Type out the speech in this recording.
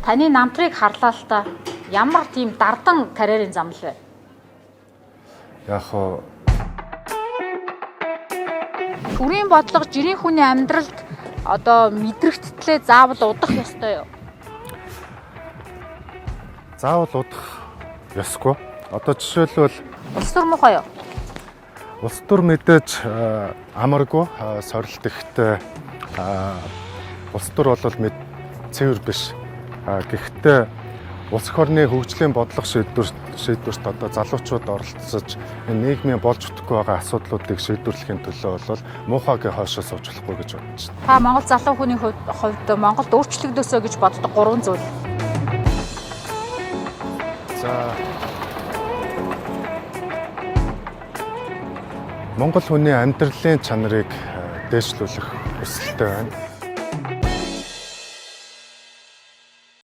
Таны намтрыг харлаа л та. Ямар тийм дардан карьерийн зам л вэ? Яг хоо Төрийн бодлого жирийн хүний амьдралд одоо мэдрэгдтлээ заавал удах ёстой юу? Заавал удах ёсгүй. Одоо жишээлбэл Улс төр муухай юу? Улс төр мэдээж амаргүй, сорилт ихтэй, улс төр бол мэд цэвэр биш. Гэхдээ улс эх орны хөгжлийн бодлого шийдвэрт одоо залуучууд оролцож энэ нийгмийн болж өгөхгүй байгаа асуудлуудыг шийдвэрлэхийн төлөө бол муухайгийн хойшоо сууж болохгүй гэж бодож байна. Та Монгол залуу хүний хувьд Монголд өөрчлөгдөөсөө гэж боддог гурван зүйл. За, Монгол хүний амьдралын чанарыг дээшлүүлэх хүсэлтэй байна.